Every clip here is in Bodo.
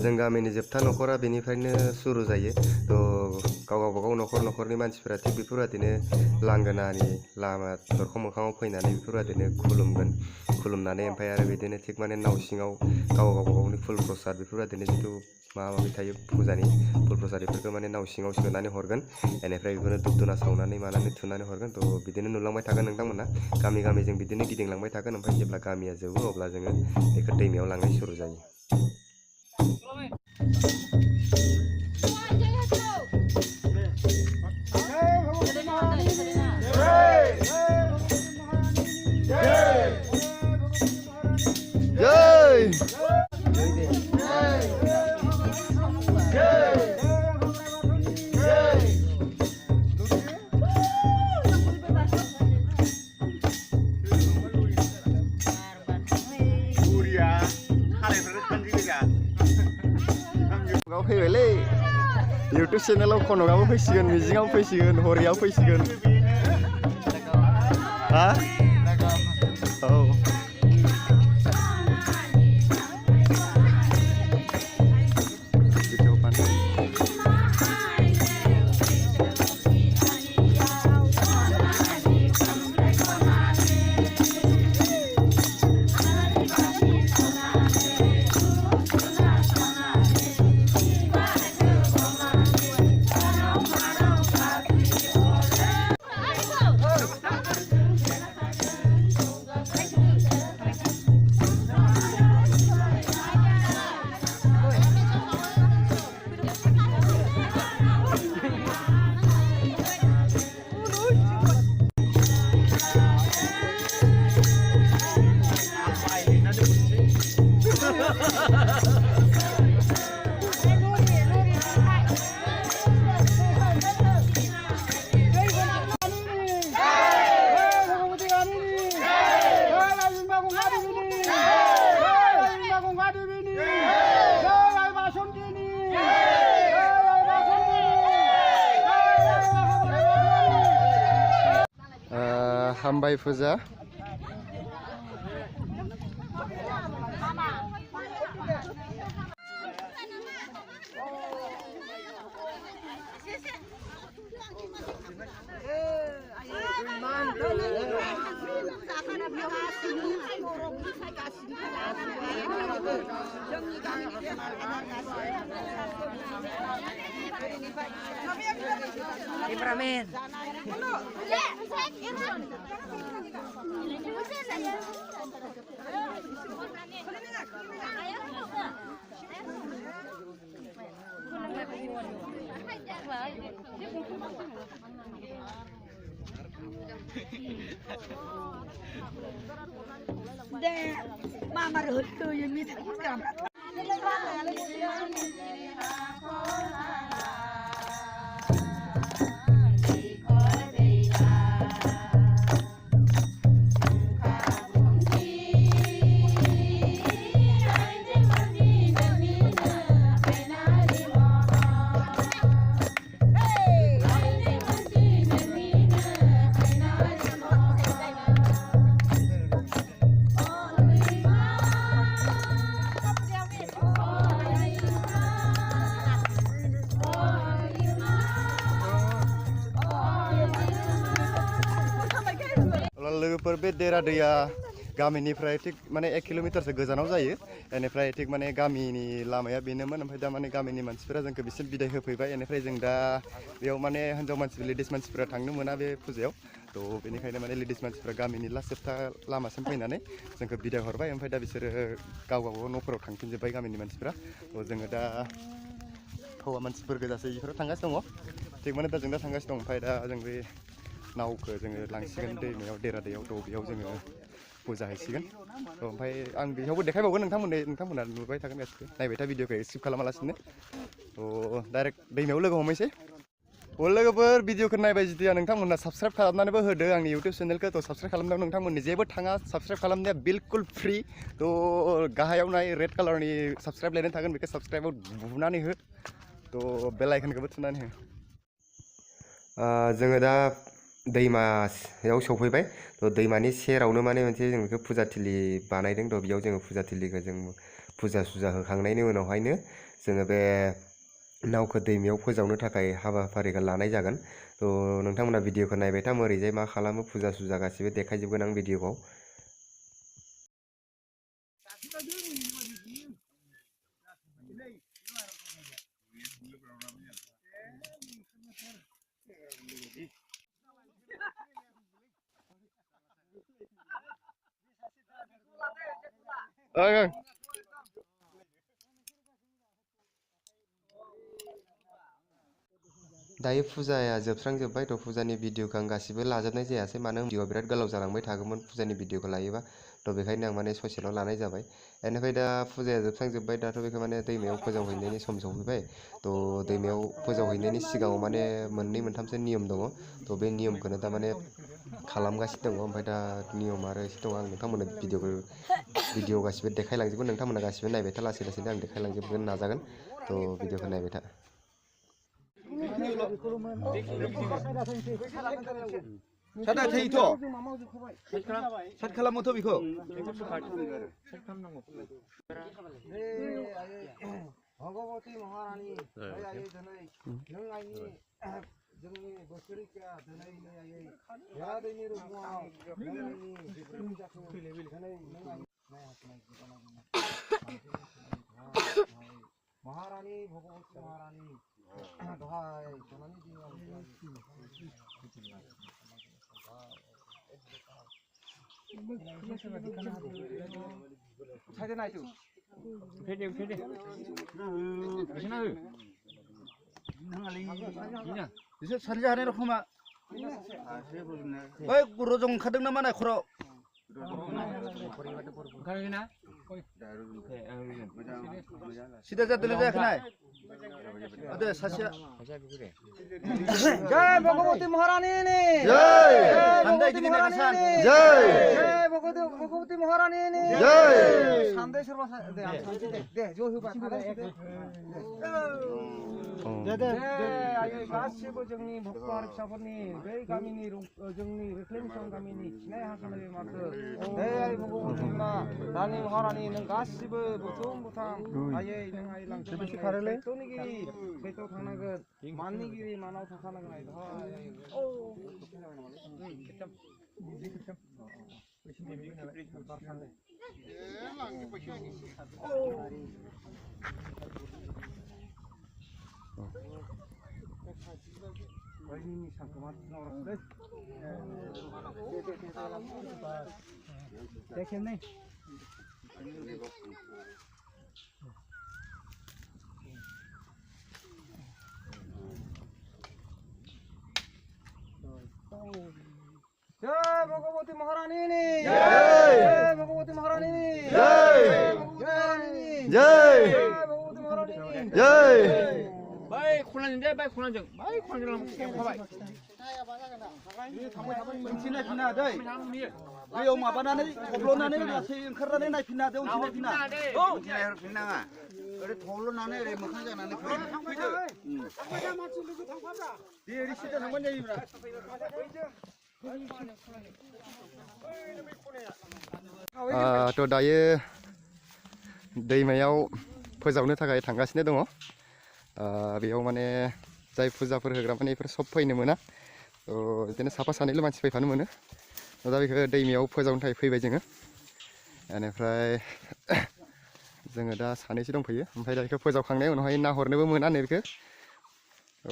जों गामिनि जोबथा न'खरा बेनिफ्रायनो सुरु जायो तो गावबागाव न'खरनि मानसिफोरा थिग बेफोरबादिनो लांगोनानि लामा दरखं मोखाङाव फैनानै बेफोरबादिनो खुलुमनानै ओमफ्राय आरो बिदिनो थिग माने नाव सिङाव गावगावनि फुल प्रसाद बेफोरबादिनो जिथु माबा थायो फुजानि फुल प्रसाद बेफोरखौ माने नाव सिङाव सोनानै हरगोन बेनिफ्राय बेखौनो धुप धुना सावनानै मानानै थुनानै हरगोन तो बिदिनो नुलांबाय थागोन नोंथांमोना गामि जों बिदिनो गिदिंलांबाय थागोन ओमफ्राय जेब्ला गामिया जोबो अब्ला जोङो बेखौ दैमायाव लांनाय सुरु जायो। फैबायलै YouTube चेनेलाव खनगाबो फैसिगोन मिजिङाबो फैसिगोन हरियाबो फैसिगोन हा औ हामबाय फुजा Kameramen. Mama rồi tôi như thế cũng cảm लोगोफोर बे देरा दैया गामिनिफ्राय थिग माने 1 किल'मिटारसो गोजानाव जायो बेनिफ्राय थिग माने गामिनि लामाया बेनोमोन ओमफ्राय दा माने गामिनि मानसिफोरा जोंखौ बिसिम बिदाय होफैबाय बेनिफ्राय जों दा बेयाव माने हिन्जाव मानसि लेडिस मानसिफोरा थांनो मोना बे फुजायाव तो बेनिखायनो माने लेडिस मानसिफोरा गामिनि लास्ट जोबथा लामासिम फैनानै जोंखौ बिदाय हरबाय ओमफ्राय दा बिसोरो गावबागाव न'फोराव थांफिनजोब्बाय गामिनि मानसिफोरा तो जोङो दा हौवा मानसिफोर गोजासो बेफोराव थांगासिनो दङ थिग माने दा जों दा थांगासिनो दं ओमफ्राय दा जों बे नावखौ जोङो लांसिगोन दैमायाव देरा दैयाव तो बेयाव जोङो फुजा हैसिगोन तो ओमफ्राय आं बेयावबो देखायबावगोन नोंथांमोना नुबाय थागोन गासिबो नायबाय था भिडिअखौ स्किप खालामालासिनो तो डाइरेक्ट दैमायाव लोगो हमहैसै लोगोफोर भिडिअखौ नायबाय जुदि नोंथांमोना साबस्क्राइब खालामनानैबो होदो आंनि इउटिउब चेनेलखौ तो साबस्क्राइब खालामनायाव नोंथांमोननि जेबो थाङा साबस्क्राइब खालामनाया बिल्कुल फ्रि तो गाहायाव नाय रेड कालारनि साबस्क्राइब लायनाय थागोन बेखौ साबस्क्राइबआव बुनानै हो तो बेल आइकनखौबो थुनानै हो जोङो दा दैमायाव सफैबाय तो दैमानि सेरावनो माने मोनसे जों बेखौ फुजाथिलि बानायदों तो बेयाव जोङो फुजाथिलिखौ जों फुजा सुजा होखांनायनि उनावहायनो जोङो बे नावखौ दैमायाव फोजावनो थाखाय हाबाफारिखौ लानाय जागोन। थ' नोंथांमोना भिडिअखौ नायबाय था ओरैजाय मा खालामो फुजा सुजा गासिबो देखायजोबगोन आं भिडिअखौ। दायो फुजाया जोबस्रांजोब्बाय। थ' फुजानि भिडिअखौ आं गासिबो लाजोबनाय जायासै, मानो होनबा भिडिअआ बिराद गोलाव जालांबाय थागौमोन फुजानि भिडिअखौ लायोबा। थ' बेखायनो आं माने ससेल' लानाय जाबाय। बेनिफ्राय दा फुजाया जोबस्रांजोब्बाय, दाथ' बेखौ माने दैमायाव फोजावहैनायनि सम सफैबाय। थ' दैमायाव फोजावहैनायनि सिगाङाव माने मोननै मोनथामसो नियम दङ। थ' बे नियमखौनो दा माने खालामगासिनो दङ। ओमफ्राय दा नियम आरो एसे दङ, आं नोंथांमोननो भिडिअ गासिबो देखायलांजोबगोन। नोंथांमोना गासिबो नायबाय था, लासै लासैनो आं देखायलांजोबगोन नाजागोन। थ' भिडिअखौ नायबाय था। सादा थैथ' साद खालामोथ' बेखौ भगवती महारानी जोंनि बोसोरिया दिनै दैनि रुगुङाव महारानी भगवती महारानी दहाय सनानि दिनाव साइड नायदो फेदे बिसना हो नङालै बिसोर सानजा हानाय रखमा ओइ रजं ओंखारदों नामा नाय खर' ओंखारगोना सिदा जादोंना जायाखै नाय दे सासेया जय भगवती महारानी नि जय भगवती महारानी नि जय भगवती महारानी नि जय सानदे सोरबा दे ज' होबा दे आयै गासिबो जोंनि भक्त हारिसाफोरनि बै गामिनि जोंनि रिख्लेमसन गामिनि खिनाय हासुनाय माथो हे आयै भगवती बिमा रानी महारानी नों गासिबो बुथुम बुथाम आयै नों आयै लांजोबबाय सैथ'निगिरि सैथ'आव थांनांगोन माननिगिरि मानाव थांखानांगोन आयै जय भगवती महारानी नि जय भगवती महारानी नि जय जय भगवती महारानी जय बाय खुनाजों बाय खुनाजों लांफाबाय उनथिं नायफिना दै दैयाव माबानानै थब्ल'नानै लासै ओंखारनानै नायफिना दै उनथिं नायफिना औ नायहरफिननाङा ओरै थब्ल'नानै ओरै मोखां जानानै फैदो मानसि लोगो थांफाब्रा दे ओरै सिदा थांबानो जायोब्रा थ' दायो दैमायाव फोजावनो थाखाय थांगासिनो दङ। बेयाव माने जाय फुजाफोर होग्रा माने बेफोर सब फैनो मोना। थ' बिदिनो साफा सानैल' मानसि फैफानो मोनो। दा बेखौ दैमायाव फोजावनो थाखाय फैबाय जोङो। बेनिफ्राय जोङो दा सानैसो दंफैयो। ओमफ्राय दा बेखौ फोजावखांनायनि उनावहाय नाहरनोबो मोना नै बेखौ।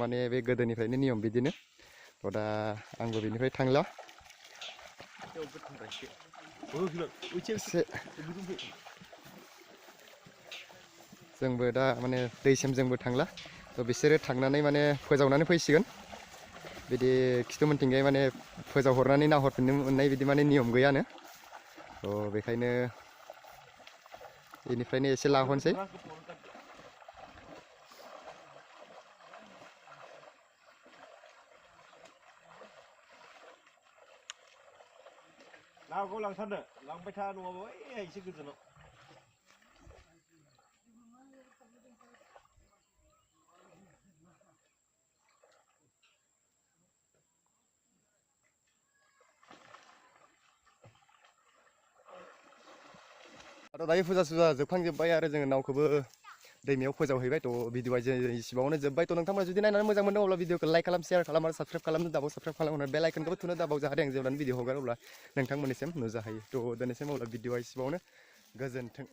माने बे गोदोनिफ्रायनो नियम बिदिनो। थ' दा आंबो बेनिफ्राय थांला। जोंबो दा माने दैसिम जोंबो थांला। थ' बिसोरो थांनानै माने फोजावनानै फैसिगोन। बिदि खिथुमोनथिंजाय माने फोजावहरनानै नाहरफिननो मोननाय बिदि माने नियम गैयानो। थ' बेखायनो बेनिफ्रायनो एसे लाहरनोसै। नावखौ लांथारनो लांबाय था नङाबा ओइ एसे गोजानाव दायो फुजा सुजा जोबखांजोब्बाय आरो जोङो नावखौबो दैमायाव फोजावहैबाय थ' भिडिअआ इसिबाङावनो जोब्बाय थ' नोंथांमोना जुदि नायनानै मोजां मोनदों अब्ला भिडिअखौ लाइक खालाम शेयार खालाम आरो साबस्क्राइब खालामनो दाबाव साबस्क्राइब खालामनानै बेल आइकनखौबो थुनो दाबाव जाहाथे आं जेब्लानो भिडिअ हगारो अब्ला नोंथांमोननिसिम नुजाहैयो थ' दिनैसिम अब्ला भिडिअआ इसिबाङावनो गोजोन्थों।